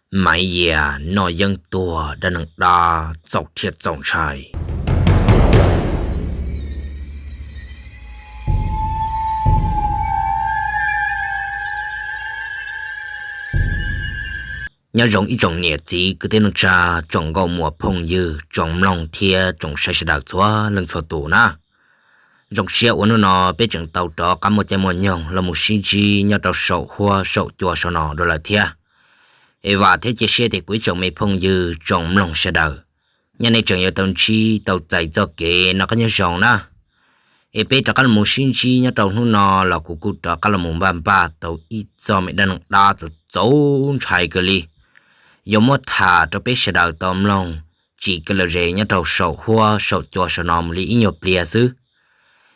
Maiv Yias noj yeeb tuag dab neeg dab txaus rhiab txaus ntshai. Nyob zoo ib tsoom niam txiv kwv tij neej tsa, tsoom nkauj muam phooj ywg, tsoom mloog thiab tsoom saib sawv daws txhua leej txhua tus na. Zoo siab uas hnub no peb tseem tau rov qab muaj caij muaj nyoog los mus sib ntsib nyob rau saum huab saum cua saum no dua lawm thiab. Es vam thiab cia siab tias kuv ib tsoom me phooj ywg tsoom mloog sawv daws, nyob nej tseem yuav tau ntsib tau txais txoj kev noj qab nyob zoo na. Es peb rov qab los mus sib ntsib nyob rau hnub no los kuv kuj rov qab los mus npaj npaj tau ib txoj me dab neeg dab txaus txaus ntshai kawg li, yuav muab tham rau peb sawv daws tau mloog tsim kev lom zem nyob rau saum huab saum cua saum no mus li ib nyuag pliag xwb.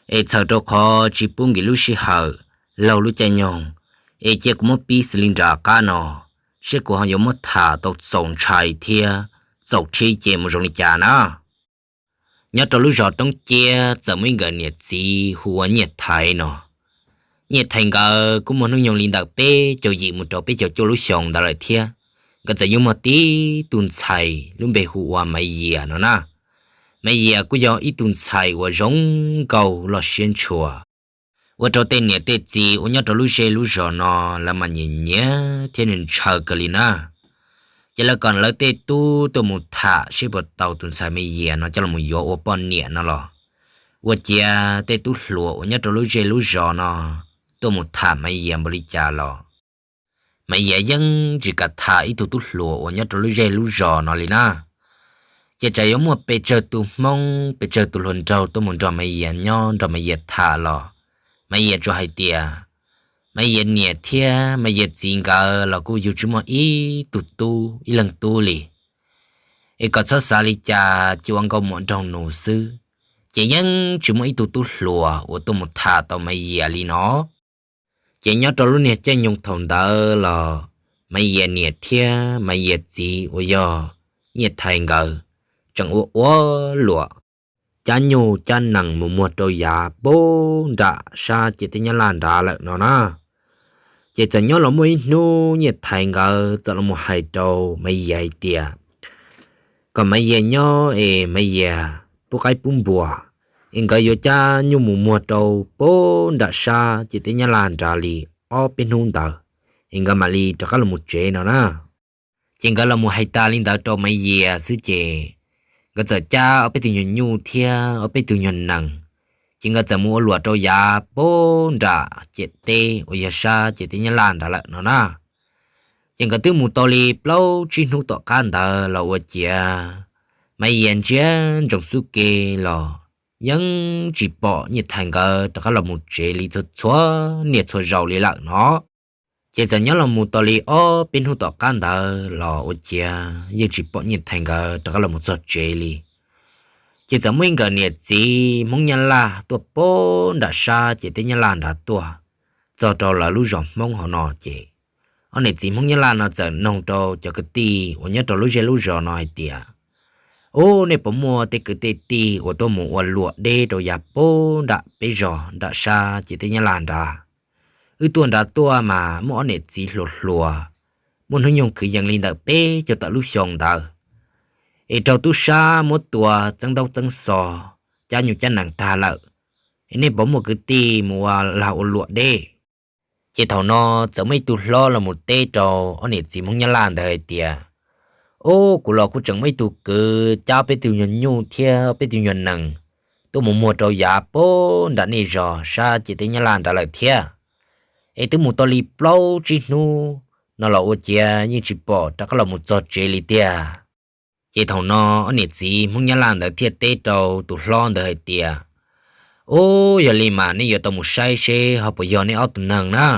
Es txhawm rau qhov tsis pub nkim lub sij hawm, laug lub caij nyoog, es cia kuv muab pib xws li nram qab no, seb kuv ho yuav muab tham tau txaus ntshai thiab txaus rhiab ib ce mus zoo li cas na. Nyob rau lub zos Toob Ciab txawm muaj ib nkawm niam txiv hu ua Nyiaj Thaiv no. Nyiaj Thaiv nkawd kuj muaj hnub nyoog li ntawm peb caug yim mus rau peb caug cuaj lub xyoos ntawd lawm thiab. Nkawd txawm yeej muaj tib tug ntxhais lub npe hu ua Maiv Yias no na. Maiv Yias kuj yog ib tug ntxhais uas zoo nkauj loj siab ntshua, ua rau tej niam tej txiv uas nyob rau lub zej lub zos no lawv mas nyiam nyiam thiab ntshaw kawg li na. Ces lawv kom lawv tej tub tuaj mus tham seb puas tau tus ntxhais Maiv Yias no coj los yuav ua poj niam no los, ua ciav tej tub hluas uas nyob rau lub zej lub zos no tuaj mus tham Maiv Yias npaum li cas los Maiv Yias yeej tsis kam tham ib tug tub hluas uas nyob rau lub zej lub zos no li na. Ces txawm yuav muaj pes tsawg tus Hmoob pes tsawg tus hluas nraug tuaj mus nrog Maiv Yias nyob nrog Maiv Yias tham los Maiv Yias tsuas hais tias Maiv Yias niam thiab Maiv Yias txiv nkawd los kuj yug tsis muaj ib tug tub ib leeg tub li. Es kom txhob xav li cas, cia ua nkauj muam nraug nus xwb, ces yeej tsis muaj ib tug tub hluas uas tuaj mus tham tau Maiv Yias li no. Ces nyob rau lub niag caij nyoog thaum ntawd los Maiv Yias niam thiab Maiv Yias txiv uas yog Nyiaj Thaiv nkawd tseem ua ua luam cab nyuj cab nees mus muag rau yav pem nram sab ciam teb Nyab Laj nrad lawm no na. Ces txawm nyob los muaj ib hnub Nyiaj Thaiv nkawd txawm los mus hais rau Maiv Yias hais tias kom Maiv Yias nyob es Maiv Yias pub qaib pub npua, es nkawd yuav cab nyuj mus muag rau pem nram sab ciam teb Nyab Laj nrad li ob peb hnub ntawd, es nkawd mam li rov qab los mus tsev no na. Ces nkawd los mus hais tas li ntawd rau Maiv Yias xwb ces nkawd txawm cab ob peb tug nyuag nyuj thiab ob peb tug nyuag nees, ces nkawd txawm mus ua luam rau yav pem nram ciam teb uas yog sab ciam teb Nyab Laj nrad lawm no na. Ces nkawd twb mus tau li plaub tsib hnub tom qab ntawd los ua ciav Maiv Yias ntsia ntsoov xub ke los yeej tsis pom Nyiaj Thaiv nkawd rov qab los mus tsev li txhua txhua niaj txhua zaus li lawm no. Ces txawm nyob los mus tau li ob peb hnub tom qab ntawd los ua ciav yeej tsis pom Nyiaj Thaiv nkawd rov qab los mus txog tsev li. Ces txawm muaj ib nkawm niam txiv Hmoob Nyab Laj tuaj pem nram sab ciam teb Nyab Laj nrad tuaj txog rau lawv lub zos Hmoob hauv no ces ob niam txiv Hmoob Nyab Laj no txawm noog rau cov kwv tij uas nyob rau lub zej lub zos no hais tias, Ub, nej puas muaj tej kwv tej tij uas tuaj mus ua luam deb rau yav pem nram peb zos nram sab ciam teb Nyab Laj nrad? Wb tuaj nrad tuaj mas muaj ob niam txiv hluas hluas, muaj hnub nyoog kwv yees li ntawm peb caug tawm lub xyoo ntawd, es raug tub sab muab tua txeeb ntaub txeeb xov, cab nyuj cab nees tag lawm. Es nej puas muaj kwv tij mus ua lag ua luam deb? Ces thaum no txawm muaj ib tug hlob los mus teb rau ob niam txiv Hmoob Nyab Laj ntawd hais tias, Ub, kuv los kuj tseem muaj ib tug kwv cab peb tug nyuag nyuj thiab peb tug nyuag nees tuaj mus muag rau yav pem nram nej zos sab ciam teb Nyab Laj nrad lawm thiab. Es twb mus tau li plaub tsib hnub no los ua ciav yeej tsis pom rov qab los mus txog tsev li tiag. Ces thaum no ob niam txiv Hmoob Nyab Laj ntawd thiaj teb rau tus hlob ntawd hais tias, Ub, yog li mas nej yuav tau mus saib seb ho puas yog nej ob tug neeg na.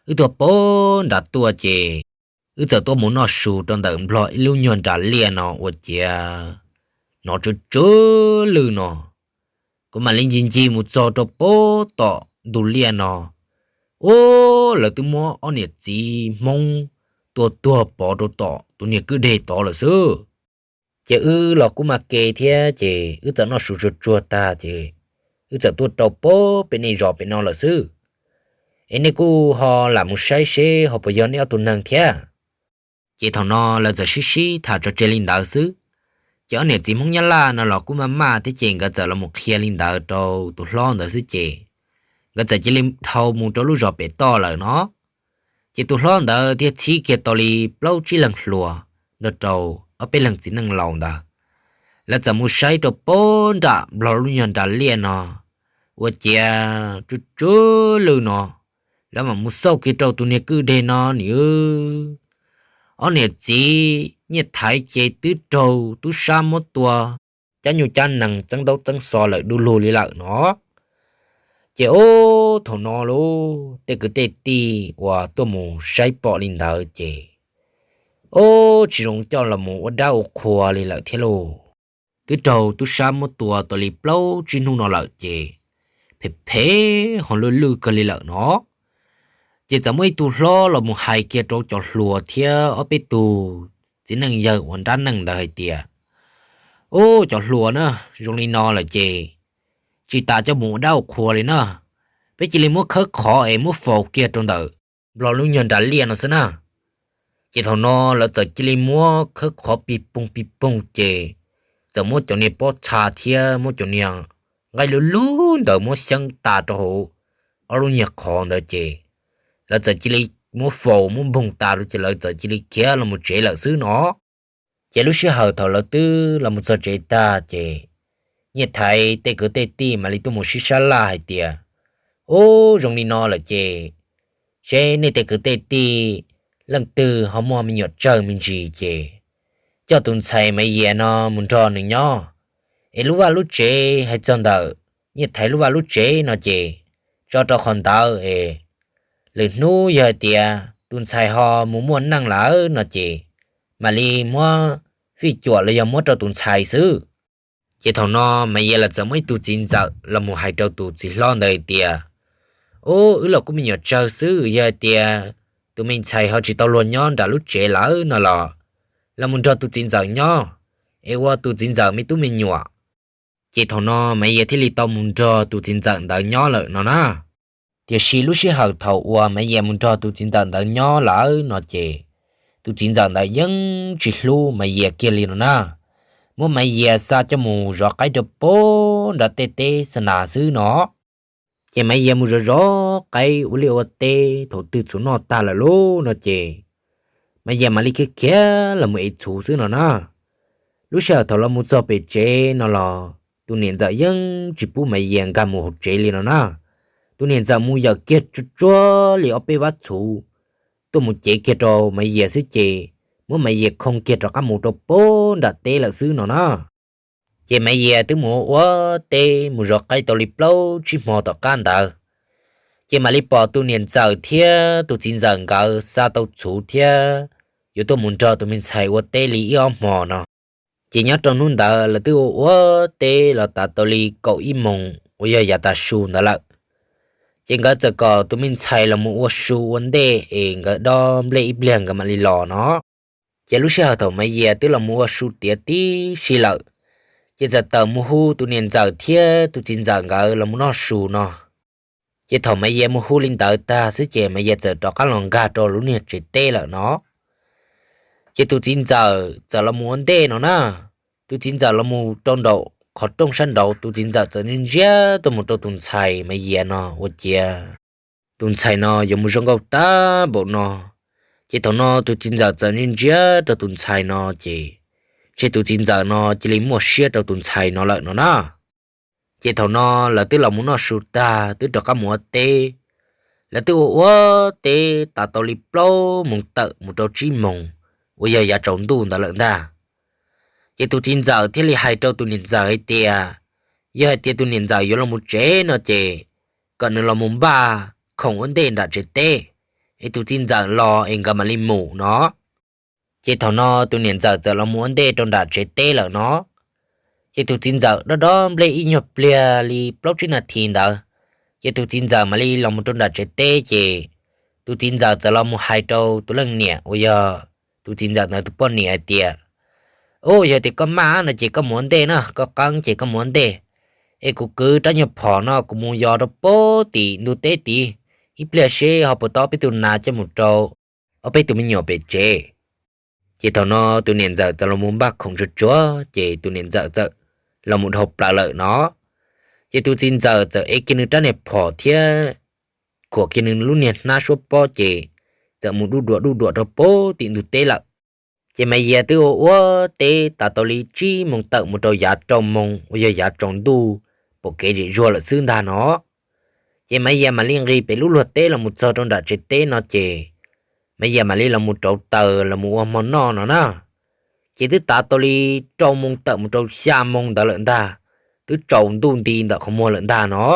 Wb tuaj pem nrad tuaj ces wb txawm tuaj mus noj su rau ntawm nplog ib lub nyuag nras liaj no ua ciav hnov tsw tsw lwj no. Kuv mam li ncig ncig mus txog rau pem tom ntug liaj no, ub, lawv twb muab ob niam txiv Hmoob tua tuag pov rau tom tus niag kwj deg tod lawm xwb. Ces wb los kuj mas ke thiab ces wb txawm noj su tsuag tsuag tag ces wb txawm tuaj rau pem pem nej zos pem no lawm xwb. Es nej kuj ho lam mus saib seb ho puas yog nej ob tug neeg thiab. Ces thaum no lawv txawm sib sib tham tso tseg li ntawd xwb. Ces ob niam txiv Hmoob Nyab Laj no los kuj maj maj thiab ces nkawd txawm los mus qhia li ntawd rau tus hlob ntawd xwb ces nkawd txawm cia li dhau mus rau lub zos pem toj lawm no. Ces tus hlob ntawd thiaj txhib kiag tau li plaub tsib leeg hluas nrog rau ob peb leeg txiv neej laus ntawd. Lawv txawm mus saib rau pem nram Nplog lub nyuag nram liaj no, ua ciav tsuj tsuj lwj no, lawv mam mus xauj kiag rau tus niag kwj deg no nim ob niam txiv Nyiaj Thaiv ces twb raug tub sab muab tua, cab nyuj cab nees txeeb ntaub txeeb xov lawm du lug li lawm no. Ces ub thaum no lauj, tej kwv tej tij uas tuaj mus saib pom li ntawd ces ub tsis zoo coj los mus ua dab ua qhua li lawm thiab lauj. Twb raug tub sab muab tua tau li plaub tsib hnub no lawm ces phem phem ho lwj lwj kawg li lawm no. Ces txawm muaj ib tug hlob los mus hais kiag rau cov hluas thiab ob peb tug txiv neej yawg uas nrab neej ntawd hais tias, ub cov hluas na, zoo li no lawm ces tsis tas coj mus ua dab ua qhua li na. Peb cia li muab khawb qhov es muab faus kiag rau ntawm Nplog lub nyuag nram liaj no xwb na. Ces thaum no lawv txawm cia li muab khawb qhov pig poog pig poog ces txawm muab cov niag pob txha thiab muab cov niag nqaij lub lub ntawd muab xyeeb tas rau hauv ob lub nyuag qhov ntawd ces lawv txawm cia li muab faus muab npoog tas rau ces lawv txawm cia li khiav los mus tsev lawm xwb no. Ces lub sij hawm thaum lawv twb los mus txog tsev tag ces Nyiaj Thaiv tej kwv tej tij mam li tuaj mus sib sab laj hais tias, ub zoo li no lawm ces seb nej tej kwv tej tij leej twg ho muaj me nyuam tsawg me ntsis ces coj tus ntxhais Maiv Yias no mus nrog nws nyob. Es lub vaj lub tsev hais txog ntawm Nyiaj Thaiv lub vaj lub tsev no ces tso rau qhov ntawd es lwm hnub yog hais tias tus ntxhais ho mus muaj neej lawm no ces mam li muab fij cuam los yog muab rau tus ntxhais xwb. Ces thaum no Maiv Yias los txawm muaj ib tug txiv ntxawm los mus hais rau tus txiv hlob ntawd hais tias, ub wb los kuj me nyuam tsawg xwb, yog hais tias tus me ntxhais ho tsis tau luag nyob nram lub tsev lawm no los los mus nrog tus txiv ntxawm nyob es ua tus txiv ntxawm me tub me nyuam. Ces thaum no Maiv Yias thiaj li tau mus nrog tus txiv ntxawm ntawd nyob lawm no na. Tiam sis lub sij hawm thaum uas Maiv Yias mus nrog tus txiv ntxawm ntawd nyob lawm no ces tus txiv ntxawm ntawd yeej tsis hlub Maiv Yias kiag li no na. Muab Maiv Yias xa coj mus zov qaib rau pem nram tej teb xa nas xwb no. Ces Maiv Yias mus zov zov qaib ua liaj ua teb thaum twg txhuv noj tag lawm lauj no ces Maiv Yias mam li khiav khiav los mus ev txhuv xwb no na. Lub sij hawm thaum los mus txog pem tsev no los tus niam ntxawm yeej tsis pub Maiv Yias nkag mus hauv tsev li no na. Tus niam ntxawm mus yawm kiag tsuag tsuag li ob peb vab txhuv tuaj mus cev kiag rau Maiv Yias xwb ces muab Maiv Yias khoo kiag rov qab mus rau pem nram teb lawm xwb no na. Ces Maiv Yias twb mus ua teb mus zov qaib tau li plaub tsib hmo tom qab ntawd, ces mam li pom tus niam ntxawm thiab tus txiv ntxawm nkawd xa tau txhuv thiab yuav tuaj mus nrog tus me ntxhais ua teb li ib ob hmo no. Ces nyob rau hnub ntawd lawv twb ua ua teb los tas tau li kaum ib moos uas yog yav tav su ntawd lawm. Ces nkawd txawm kom tus me ntxhais los mus ua su ua ntej es nkawd dob nplej ib pliag nkawd mam li los no. Ces lub sij hawm thaum Maiv Yias twb los mus ua su tiav tib si lawm, ces txawm tawm mus hu tus niam ntxawm thiab tus txiv ntxawm nkawd los mus noj su no. Ces thaum Maiv Yias mus hu li ntawd tag xwb ces Maiv Yias txawm rov qab los nkag rau lub niag tsev teb lawm no. Ces tus txiv ntxawm txawm los mus ua ntej no na. Tus txiv ntxawm los mus rau nraum qhov rooj sab nraud, tus txiv ntxawm txawm ntsia ntsia tuaj mus rau tus ntxhais Maiv Yias no ua ciav tus ntxhais no yuav mus zoo nkauj tag npaum no. Ces thaum no tus txiv ntxawm txawm ntsia ntsia rau tus ntxhais no ces ntshe tus txiv ntxawm no cia li muaj siab rau tus ntxhais no lawm no na. Ces thaum no lawv twb los mus noj su tag twb rov qab mus ua teb. Lawv twb ua ua teb tas tau li plaub moos tawm mus rau tsib moos uas yog yav tsaus ntuj ntawd lawm ntag. Ces tus txiv ntxawm thiaj li hais rau tus niam ntxawm hais tias, yog hais tias tus niam ntxawm yuav los mus tsev no ces kom nws los mus npaj khoom ua ntej nram tsev teb, es tus txiv ntxawm los es nkawd mam li mus no. Ces thaum no tus niam ntxawm txawm los mus ua ntej rau nram tsev teb lawm no. Ces tus txiv ntxawm dob dob nplej ib nyuag pliag li plaub tsib nas this ntawd, ces tus txiv ntxawm mam li los mus rau nram tsev teb ces tus txiv ntxawm txawm los mus hais rau tus leej niam uas yog tus txiv ntxawm ntawd tus poj niam hais tias, ub, yog tias koj maj no ces koj mus ua ntej na, koj qeeb ces koj mus ua ntej, es kuv kwv rab nyuag phom no kuv mus yos rau pem tim ntug teb tid, ib pliag seb ho puas tau ob peb tug nas coj mus rau ob peb tus me nyuam pem tsev. Ces thaum no tus niam ntxawm txawm los mus npaj khoom tsuag tsuag ces tus niam ntxawm txawm los mus dhau plaws lawm no. Ces tus txiv ntxawm txawm ev kiag nws rab niag phom thiab khuam kiag nws lub niag hnab suab pob ces txawm mus duj duam duj duam rau pem tim ntug teb lawm. Ces Maiv Yias twb ua ua teb tas tau li tsib moos tawm mus rau yav rau moos uas yog yav tsaus ntuj pom kev zem zuag lawm xwb ntag no. Ces Maiv Yias mam li nqis pem lub luag teb los mus txog rau nram tsev teb no ces Maiv Yias mam li los mus rauv taws los mus ua hmo noj no na. Ces twb tas tau li rau moos tawm mus rau xya moos ntawd lawm ntag, twb tsaus ntuj nti ntawm qhov muag lawm ntag no.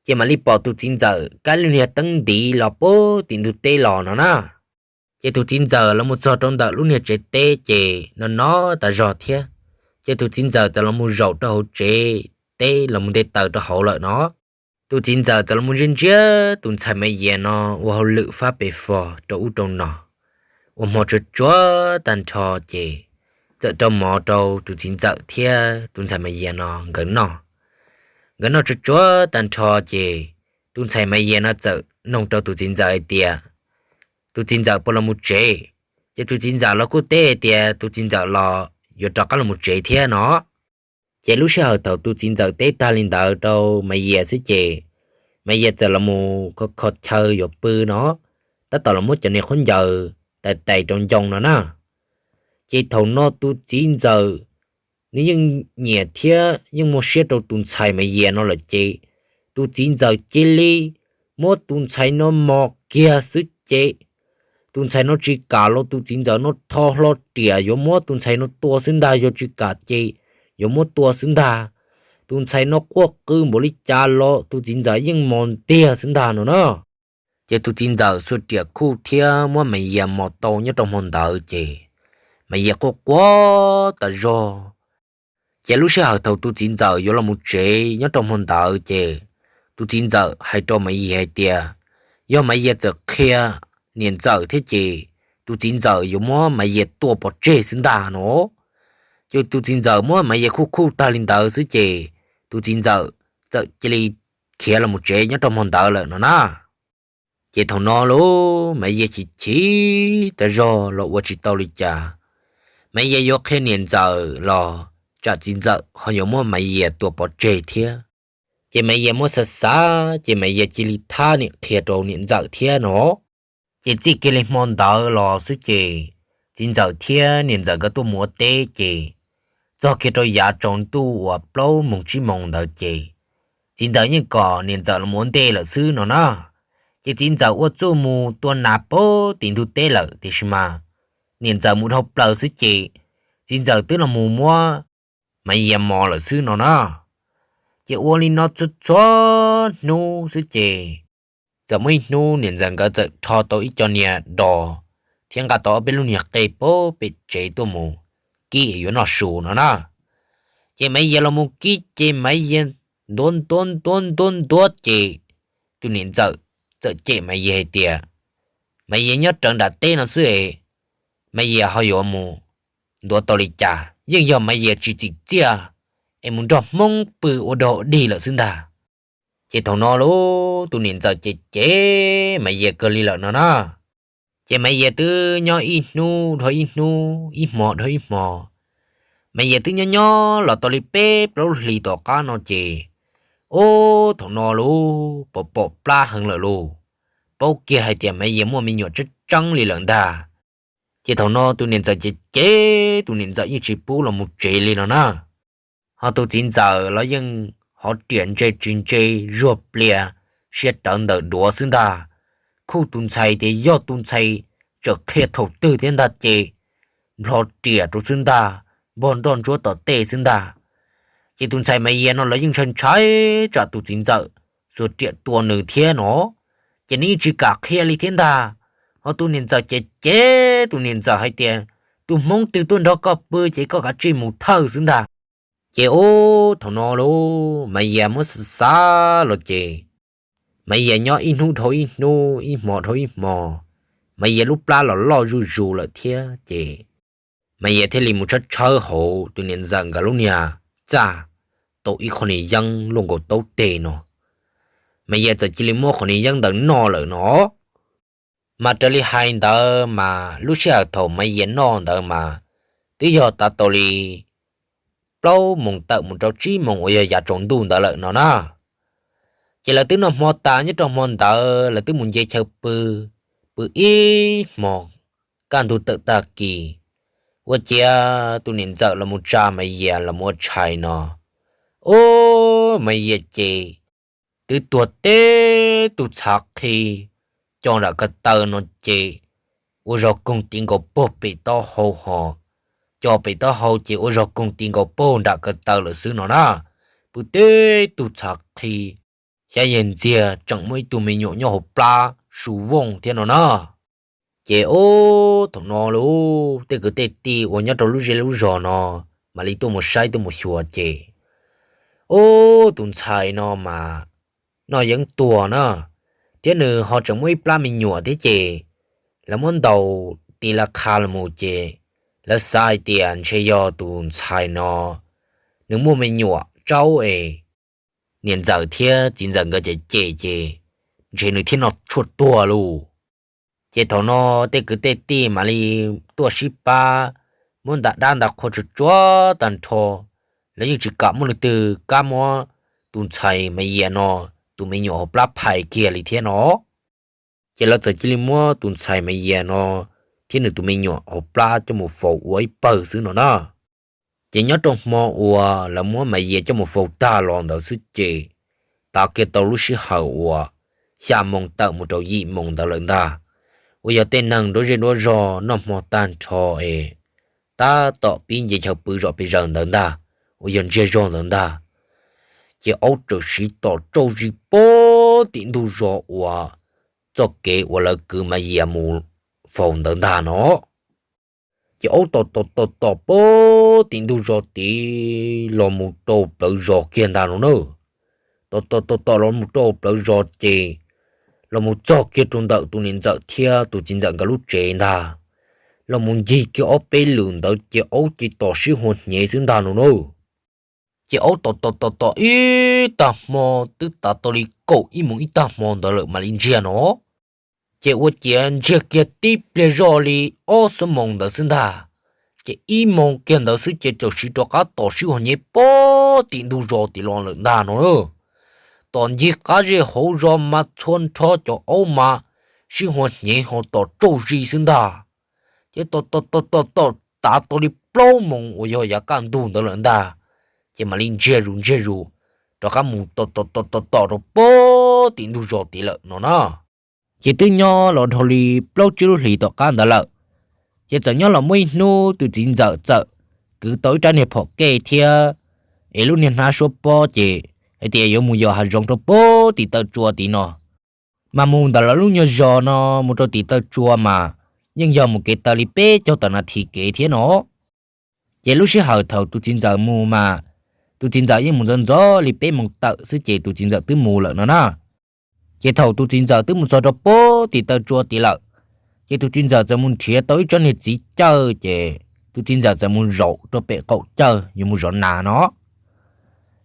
Ces mam li pom tus txiv ntxawm kab lub niag teeb ntiv los pem tim ntug teb los no na. Ces tus txiv ntxawm los mus txog rau ntawm lub niag tsev teb ces no no tas zog thiab. Ces tus txiv ntxawm txawm los mus zaum rau hauv tsev teb los mus nte taws rau hauv lawm no. Tus txiv ntxawm txawm los mus ntsia ntsia tus ntxhais Maiv Yias no ua hauj lwm fab pes fos rau ub rau no, ua hmo tsuag tsuag tag nrho ces txawm rau mov rau tus txiv ntxawm thiab tus ntxhais Maiv Yias no nkawd noj. Nkawd noj tsuag tsuag tag nrho ces tus ntxhais Maiv Yias no txawm noog rau tus txiv ntxawm hais tias tus txiv ntxawm puas los mus tsev. Ces tus txiv ntxawm los kuj teb hais tias tus txiv ntxawm los yuav rov qab los mus tsev thiab no. Ces lub sij hawm thaum tus txiv ntxawm teb tag li ntawd rau Maiv Yias xwb ces Maiv Yias txawm los mus kho kho chaw yuav pw no, tab tom los muab cov niag khaub ncaws tais tais rau ncoo no na. Ces thaum no tus txiv ntxawm nws yeej nyiam thiab yeej muaj siab rau tus ntxhais Maiv Yias no lawm ces tus txiv ntxawm cia li muab tus ntxhais no mos kiag xwb ces tus ntxhais no tsis kam los tus txiv ntxawm no tho hlo riam yuav muab tus ntxhais no tua xwb ntag, yog tsis kam ces yuav muab tua xwb ntag. Tus ntxhais no quaj qw npaum li cas los tus txiv ntxawm yeej mos ntiag xwb ntag no na. Ces tus txiv ntxawm xuas riam khuj thiab muab Maiv Yias mos tau nyob rau hmo ntawd ces Maiv Yias quaj quaj tas zog. Ces lub sij hawm thaum tus txiv ntxawm yuav los mus tsev nyob rau hmo ntawd ces tus txiv ntxawm hais rau Maiv Yias hais tias yog Maiv Yias txawm qhia niam ntxawm thiab ces tus txiv ntxawm yuav muab Maiv Yias tua pov tseg xwb ntag no. Ces tus txiv ntxawm muab Maiv Yias khuj khuj tag li ntawd xwb ces tus txiv ntxawm txawm cia li khiav los mus tsev nyob rau hmo ntawd lawm no na. Ces thaum no lauj Maiv Yias chim chim tas zog los ua tsis tau li cas. Maiv Yias yuav qhia niam ntxawm los tsam txiv ntxawm ho yuav muab Maiv Yias tua pov tseg thiab. Ces Maiv Yias muab xav xav ces Maiv Yias cia li thab niam qhia rau niam ntxawm thiab no. Ces txij kiag li hmo ntawd los xwb ces txiv ntxawm thiab niam ntxawm nkawd tuaj mus ua teb ces txog kiag rau yav tsaus ntuj uas plaub moos tsib moos ntawd ces txiv ntxawm yeej kom niam ntxawm los mus ua ntej lawm xwb no na. Ces txiv ntxawm ua txuj mus tua nas pem tim ntug teb lawm tiam sis mas niam ntxawm mus dhau plaws xwb ces txiv ntxawm twb los mus muab Maiv Yias mos lawm xwb no na. Ces ua li no txhua txhua hnub xwb ces txawm muaj ib hnub niam ntxawm nkawd txawm rho tau ib co niag dos thiab nqa tau ob peb lub niag qe pem tsev tuaj mus kib yuav noj su no na. Ces Maiv Yias los mus kib ces Maiv Yias ntuav ntuav ntuav ntuav ntuav ces tus niam ntxawm txawm cem Maiv Yias hais tias Maiv Yias nyob rawv nram teb no xwb es Maiv Yias ho yuav mus ntuav tau li cas, yeej yog Maiv Yias tsis txim txiaj es mus nrog Hmoob pw ua dog ua dig lawm xwb ntag. Ces thaum no lauj tus niam ntxawm cem cem Maiv Yias kawg li lawm no na. Ces Maiv Yias twb nyob ib hnub dhau ib hnub, ib hmo dhau ib hmo. Maiv Yias twb nyob nyob los tau li peb plaub lub hlis tom qab no ces, ub, thaum no lauj pom pom plab heev lawm lauj, paub kiag hais tias Maiv Yias muaj me nyuam tseeb tseeb li lawm ntag. Ces thaum no tus niam ntxawm cem cem tus niam ntxawm yeej tsis pub los mus tsev li no na. Ho tus txiv ntxawm los yeej hov riam ntse tsis ntse, zuag plias, siab rawv ntawm duav xwb ntag. Khuj tus ntxhais tias yog tus ntxhais txawm qhia thaum twg thiab ntag ces nplho riam rau xwb ntag, npog nroj ntsuab tom tej xwb ntag. Ces tus ntxhais Maiv Yias no los yeej ntshai ntshai tsam tus txiv ntxawm xuas riam tua nws thiab no, ces nws yeej tsis kam qhia li thiab ntag. Ho tus niam ntxawm cem cem tus niam ntxawm hais tias tus Hmoob twg tuaj nrog koj pw ces koj kav tsij mus thawj xwb ntag. Ces ub thaum no lauj Maiv Yias muab xav xav los ces Maiv Yias nyob ib hnub dhau ib hnub, ib hmo dhau ib hmo, Maiv Yias lub plab los loj zuj zus lawm thiab ces Maiv Yias thiaj li mus tshawb tshawb hauv tus niam ntxawm nkawd lub niag txaj tau ib qho niag yeeb luaj nkaus taub teg no. Maiv Yias txawm cia li muab qhov niag yeeb ntawd noj lawm no. Mas raws li hais ntawd mas lub sij hawm thaum Maiv Yias noj ntawd mas twb yog tav tau li plaub moos tawm mus rau tsib moos uas yog yav tsaus ntuj ntawd lawm no na. Ces lawv twb noj hmo tas, nyob rau hmo ntawd lawv twb mus nce chaw pw, pw ib hmo kaj ntug tawm tag kis, ua ciav tus niam ntxawm los mus tsa Maiv Yias los mus ua tshais no. Ub, Maiv Yias ces twb tuag teb tug txhav qhi co nram kaw taw no ces ua zog koog ti nkaus pag pem taub hau ho, co pem taub hau ces ua zog koog ti nkaus pag nram kaw taw lawm xwb no na. Pw teb tug txhav qhi, xyov yog ntxiag tseem muaj ib tug me nyuam nyob hauv plab su vooj thiab no na. Ces ub, thaum no lub tej kwv tej tij uas nyob rau lub zej lub zos no mam li tuaj mus saib tuaj mus xyuas ces, ub, tus ntxhais no mas noj yeeb tuag na, thiab nws ho tseem muaj ib plab me nyuam thiab ces lawv muab ntaus ti la qha los mus ces lawv xav hais tias ntshe yog tus ntxhais no nws muaj me nyuam tsaub es niam ntxawm thiab txiv ntxawm nkawd cem cem ces ntshe nws thiaj noj tshuaj tuag lauj. Ces thaum no tej kwv tej tij mam li tuaj sib pab muab nta dab nta qhua tsuag tsuag tag nrho, lawv yeej tsis kam muaj leej twg kam muab tus ntxhais Maiv Yias no tus me nyuam hauv plab phais kiag li thiab no. Ces lawv txawm cia li muab tus ntxhais Maiv Yias no thiab nws tus me nyuam hauv plab coj mus faus ua ib pawg xwb no na. Ces nyob rau hmo uas lawv muab Maiv Yias coj mus faus tag los ntawd xwb ces tav kiag tau lub sij hawm uas xya moos tawm mus rau yim moos ntawd lawm ntag, uas yog tej neeg nruab zej nruab zog noj hmo tag nrho es tab tom pib nce chaw pw zom pes zaws ntawd ntag, uas yog ntsiag zog ntawd ntag, ces aub txawm siv tom tsauj zis puag tim ntug zos uas txoj kev uas lawv kwv Maiv Yias mus faus ntawd ntag no. Ces aub tom tom tom tom puag tim ntug zos tid los mus rau plawv zos kiag ntag no na. Tom tom tom tom los mus rau plawv zos ces los mus txog kiag rau ntawm tus niam ntxawm thiab tus txiv ntxawm nkawd lub tsev ntag. Los mus ncig kiag ob peb lwm ntawd ces aub ces tom sib hua hnyev xwb ntag no na. Ces aub tom tom tom tom ib tag hmo, twb tav tau li kaum ib moos ib tag hmo ntawd lawm mam li ntsiag no. Ces ua ciav ntsiag kiag tib pliag zoj li ob xuab moos ntawd xwb ntag. Ces ib moos kiag ntawd xwb ces txawm siv rov qab tom sib hua hnyev puag tim ntug zos tid los lawm ntag no. Tom ncig qab zej hauv zos mas txhua nrho cov aub mas sib hua hnyev ho tom tsauj zis xwb ntag. Ces tom tom tom tom tom tav tau li plaub moos uas yog yav kaj ntug ntawd lawm ntag, ces mam li ntsiag zus ntsiag zus rov qab mus tom tom tom tom tom rau puag tim ntug zos tid lawm no na. Ces twb nyob los dhau li plaub tsib lub hlis tom qab ntawd lawm, ces txawm nyob los muaj ib hnub tus txiv ntxawm txawm kwv tau ib rab niag phom kej thiab es lub niag hnab suab pob ces hais tias yuav mus yos hav zoov rau puag tim taw tsua tid no. Mas mus ntawm lawv lub nyuag zos no mus rau tim taw tsua mas yeej yog mus kev taw li peb caug tawm nas this kev thiab no. Ces lub sij hawm thaum tus txiv ntxawm mus mas tus txiv ntxawm yeej mus ntxov ntxov li peb moos tawm xwb ces tus txiv ntxawm twb mus lawm no na. Ces thaum tus txiv ntxawm twb mus txog rau puag tim taw tsua tid lawm, ces tus txiv ntxawm txawm mus nrhiav tau ib tsob niag txiv cawj ces tus txiv ntxawm txawm mus zaum rau pem qaum cawj yuav mus zov nas no.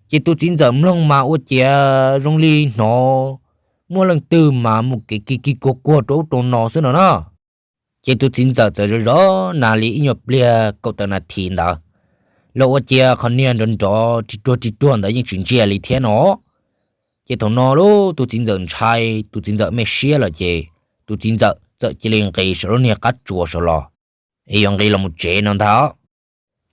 Ces tus txiv ntxawm mloog mas ua ciav zoo li hnov muaj leej twg mas mus kev kig kig kuag kuag rau ub rau no xwb no na. Ces tus txiv ntxawm txawm zov zov nas li ib nyuag pliag kaum tawm nas this ntawd los ua ciav qhov niag nrov nrov ris ruag ris ruag ntawd yeej tsis ntsia li thiab no. Ces thaum no lub tus txiv ntxawm ntshai, tus txiv ntxawm me siab lawm ces tus txiv ntxawm txawm cia li nqis saum lub niag qab tsuas saud los es yuav nqis los mus tsev no ntag.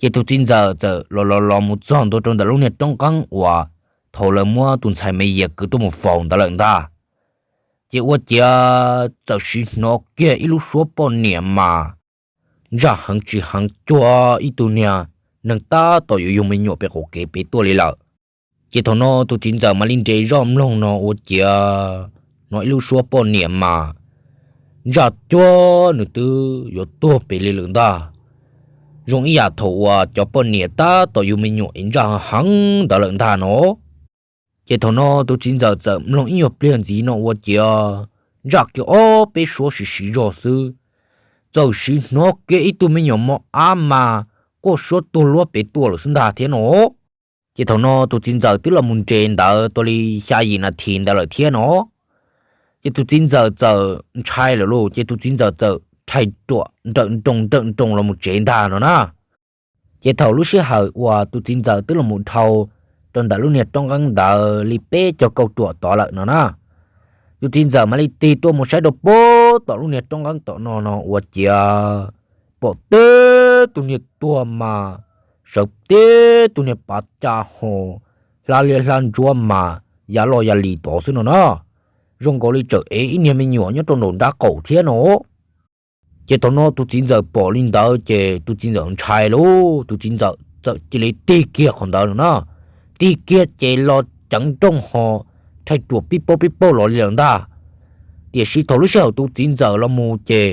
Ces tus txiv ntxawm txawm los los los mus txog ntua rau ntawm lub niag roob nqeeb uas thaum lawv muab tus ntxhais Me Yias kwv tuaj mus faus ntawd lawm ntag. Ces ua ciav txawm siv hnov kiag ib lub suab poj niam mas ntsaj heev tsis heev cuag ib tug niag neeg tab tom yuav yug me nyuam pem qaum kev pem tuaj li lawm. Ces thaum no tus txiv ntxawm mam li nres zoj mloog no ua ciav hnov ib lub suab poj niam mas ntsaj cuag nws twb yuav tuag pem li lawm ntag, zoo ib yam thaum uas cov poj niam tab tom yug me nyuam es ntsaj heev ntawd lawm ntag no. Ces thaum no tus txiv ntxawm txawm mloog ib nyuag pliag ntxiv no ua ciav ntsaj kiag ob peb suab siv siv zog xwb, txawm siv hnov kiag ib tug me nyuam mos ab mas quaj suab tuag luab pem tuaj lawm xwb ntag thiab no. Ces thaum no tus txiv ntxawm twb los mus nres ntawd tau li xya yim nas this ntawd lawm thiab no. Ces tus txiv ntxawm txawm ntshai lawm lauj, ces tus txiv ntxawm txawm rhais ruam nrawm nroos nrawm nroos los mus tsev ntag no na. Ces thaum lub sij hawm uas tus txiv ntxawm twb los mus dhau rau ntawm lub niag roob nqeeb ntawd li peb caug kauj ruam tod lawm no na, tus txiv ntxawm mam li tig tuaj mus saib rau puag tom lub niag roob nqeeb tom no no ua ciav pom tib tug niag tuag mas sawv tib tug niag pav ca ho hla liab hla ntsuab mas ya loj ya li tod xwb no na. Zoo nkaus li tseem ev ib niag me nyuam nyob rau nraum nrab qaum thiab no. Ces thaum no tus txiv ntxawm pom li ntawd ces tus txiv ntxawm ntshai lauj, tus txiv ntxawm txawm cia li tig kiag qhov ntawd no na, tig kiag ces los ceev nrooj ho rhais ruam pib paug pib paug los li lawm ntag. Tiam sis thaum lub sij hawm tus txiv ntxawm los mus ces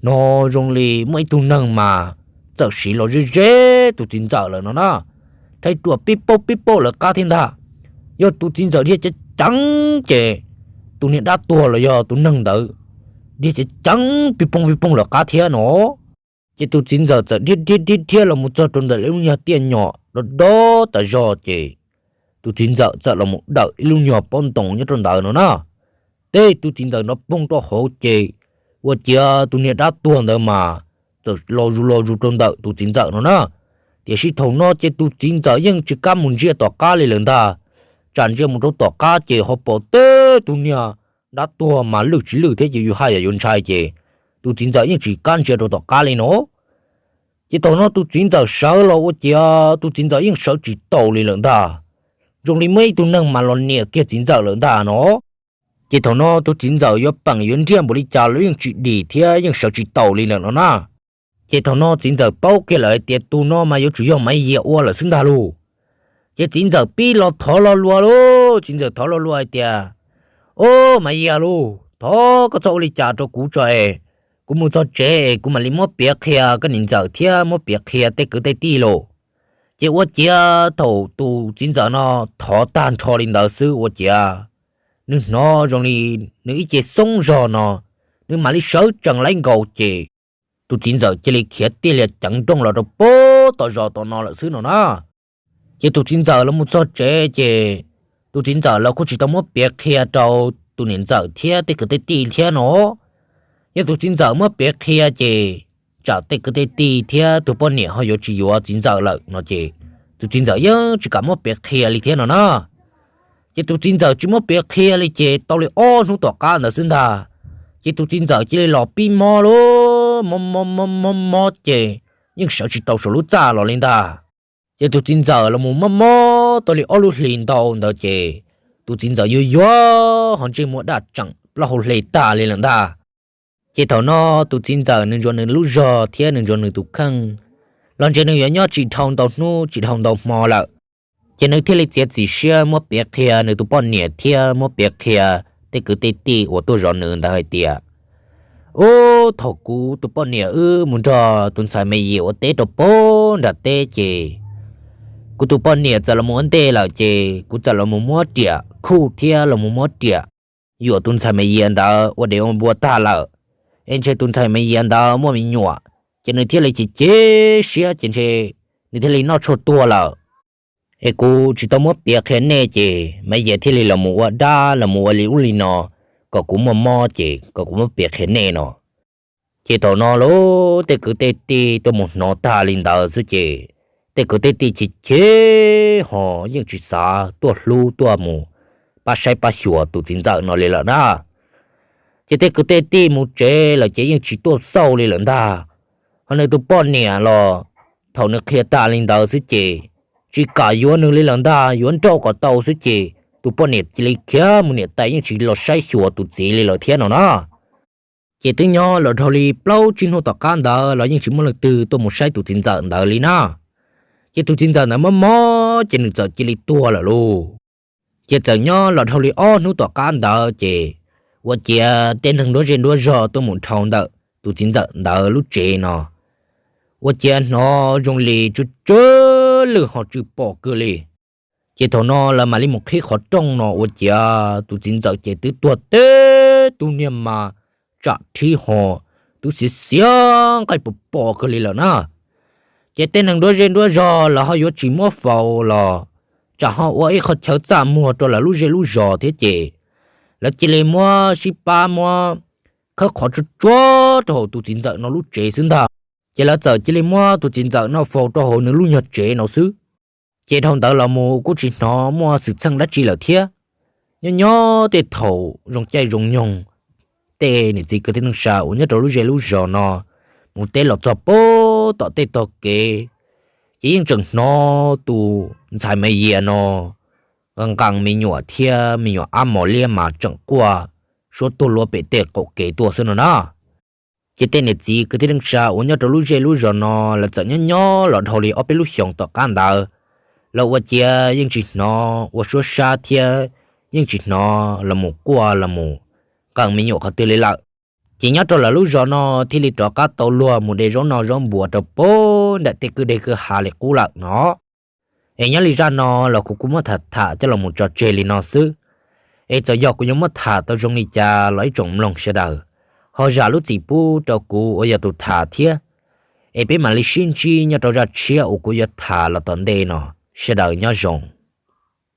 hnov zoo li muaj ib tug neeg mas txawm siv los ze ze tus txiv ntxawm lawm no na, rhais ruam pib paug pib paug lawv qab thiab ntag. Yog tus txiv ntxawm dhia ceev ceev ces tus niag dab tuag los yog tus neeg ntawd dhia ceev ceev pib poog pib poog lawv qab thiab no. Ces tus txiv ntxawm txawm dhia dhia dhia dhia los mus txog rau ntawm lub nyuag tiaj nyom do do tas zog ces tus txiv ntxawm txawm los mus dawm ib lub nyuag pob ntoo nyob rau ntawd no na. Tej tus txiv ntxawm no poog rau hauv ces ua ciav tus niag dab tuag ntawd mas txawm los zus los zus rau ntawm tus txiv ntxawm no na. Tiam sis thaum no ces tus txiv ntxawm yeej tsis kam mus ntsia tom qab li lawm ntag. Tsam ntsia mus rau tom qab ces ho pom tib tug niag dab tuag mas lwj tsis lwj thiab ces yus haj yam yuav ntshai ces tus txiv ntxawm yeej tsis kam ntsia rau tom qab li no. Ces thaum no tus txiv ntxawm sawv los ua ciav tus txiv ntxawm yeej sawv tsis taus li lawm ntag. Zoo li muaj ib tug neeg mas los nias kiag txiv ntxawm lawm ntag no. Ces thaum no tus txiv ntxawm yuav peem yuav nriaj npaum li cas los yeej tsis dim thiab yeej sawv tsis taus li lawm no na. Ces thaum no txiv ntxawm paub kiag lawm hais tias tus no mas yuav tsum yog Maiv Yias ua lawm xwb ntag lauj. Ces txiv ntxawm pib los thov lo lua lauj, txiv ntxawm thov lo lua hais tias, Au, Maiv Yias lauj, thov koj txhob ua li cas rau kuv tso es kuv mus txog tsev es kuv mam li muab piav qhia koj niam ntxawm thiab muab piav qhia tej kwv tej tij lauj. Ces ua ciav thaum tus txiv ntxawm no thov tag nrho li ntawd xwb ua ciav nws hnov zoo li nws ib ce xoob zog no, nws mam li sawv tsees laib nkaus ces tus txiv ntxawm cia li khiav tiaj lias ceev nrooj los rau puag tom zos tom no lawm xwb no na. Ces tus txiv ntxawm los mus txog tsev ces tus txiv ntxawm los kuj tsis tau muab piav qhia rau tus niam ntxawm thiab tej kwv tej tij thiab no. Yog tus txiv ntxawm muab piav qhia ces tsam tej kwv tej tij thiab tus poj niam ho yuav tsis yuav txiv ntxawm lawm no ces tus txiv ntxawm yeej tsis kam muab piav qhia li thiab no na. Ces tus txiv ntxawm tsis muab piav qhia li ces tau li ob hnub tom qab ntawd xwb ntag, ces tus txiv ntxawm cia li los pib mob lauj, mob mob mob mob mob ces yeej sawv tsis tau saum lub txaj los li ntag. Ces tus txiv ntxawm los mus mob mob tau li ob lub hlis ntau ntawd ces tus txiv ntxawm yuag yuag ho ntsej muag daj tseem plaub hau hle tag li lawm ntag. Ces thaum no tus txiv ntxawm nws ntsuas nws lub zog thiab nws ntsuas nws tus kheej los ntshe nws yuav nyob tsis dhau ntau hnub tsis dhau ntau hmo lawm. Ces nws thiaj li txiav txim siab muab piav qhia nws tus poj niam thiab muab piav qhia tej kwv tej tij uas tuaj zov nws ntawd hais tias, Ub, thaum kuv tus poj niam wb mus nrog tus ntxhais Me Yias ua teb rau puag nram teb ces kuv tus poj niam txawm los mus ua ntej lawm ces kuv txawm los mus muab riam khuj thiab los mus muab riam yuam tus ntxhais Me Yias ntawd ua dev ua npua tag lawm. Es ntshe tus ntxhais Me Yias ntawd muaj me nyuam, ces nws thiaj li chim chim siab ces ntshe nws thiaj li noj tshuaj tuag lawm. Es kuv tsis tau muab piav qhia nej ces Me Yias thiaj li los mus ua dab los mus ua li ub li no kom kuv muaj mob ces kom kuv muab piav qhia nej no. Ces thaum no lauj tej kwv tej tij tuaj mus hnov tag li ntawd xwb ces tej kwv tej tij chim chim ho yeej tsis xav tuaj hlub tuaj mus pab saib pab xyuas tus txiv ntxawm no li lawm na. Ces tej kwv tej tij mus tsev lawm ces yeej tsis tuaj xauj li lawm ntag. Ho nws tus poj niam los thaum nws qhia tag li ntawd xwb ces tsis kam yuav nws li lawm ntag, yuav nrauj kom tau xwb ces tus poj niam cia li khiav mus niam tais yeej tsis los saib xyuas tus txiv li lawm thiab no na. Ces twb nyob los dhau li plaub tsib hnub tom qab ntawd los yeej tsis muaj leej twg tuaj mus saib tus txiv ntxawm ntawd li na. Ces tus txiv ntxawm ntawd mob mob ces nws txawm cia li tuag lawm lauj. Ces txawm nyob los dhau li ob hnub tom qab ntawd ces ua ciav tej neeg nruab zej nruab zog tuaj mus dhau ntawm tus txiv ntxawm ntawd lub tsev no ua ciav hnov zoo li tsw tsw lwj ho tsw pom kawg li. Ces thaum no lawv mam li mus qhib qhov rooj no ua ciav tus txiv ntxawm ces twb tuag tib tug niag mas tsam thib ho twb xiav xiav nqaij pos pos kawg li lawm na. Ces tej neeg nruab zej nruab zog lawv ho yuav tsis muab faus los tsam ho ua ib qho chaw txaj muag rau lawv lub zej lub zos thiab ces Lawv cia li muab sib pab muab khawb qhov tsuag tsuag rau hauv tus txiv ntxawm no lub tsev xwb ntag. Ces lawv txawm cia li muab tus txiv ntxawm no faus rau hauv nws lub nyuag tsev no xwb. Ces dhau ntawd los mus kuj tsis hnov muaj xwm txheej dab tsi lawm thiab. Nyob nyob tej thaum zoo caij zoo nyoog, tej niam txiv kwv tij neej tsa uas nyob rau lub zej lub zos no mus teb los txog pem tom tej tog kev, ces yeej tseem hnov tus ntxhais me yias no nqee me nyuam thiab me nyuam ab mos liab mas tseem quaj suab tuag luaj pem tej qaum kev tuaj xwb no na. Ces tej niam txiv kwv tij neej tsa uas nyob rau lub zej lub zos no lawv txawm nyob nyob los dhau li ob peb lub xyoos tom qab ntawd, los ua ciav yeej tsis hnov ua suab sab thiab yeej tsis hnov los mus quaj los mus nqee me nyuam qhov twg li lawm. Ces nyob rau lawv lub zos no thiaj li rov qab tau luag mus de zaub noj zaub npua rau pem nram tej kwj deg kwj ha li qub lawm no. Es nyob li zaj no los kuv kuj muab tham tham coj los mus tso tseg li no xwb. Es txawm yog kuv yuav muab tham tau zoo li cas los ib tsoom mloog sawv daws ho zam lub txim pub rau kuv uas yog tus tham thiab. Es peb mam li sib ntsib nyob rau zaj tshiab uas kuv yuav tham los tom ntej no. Sawv daws nyob zoo.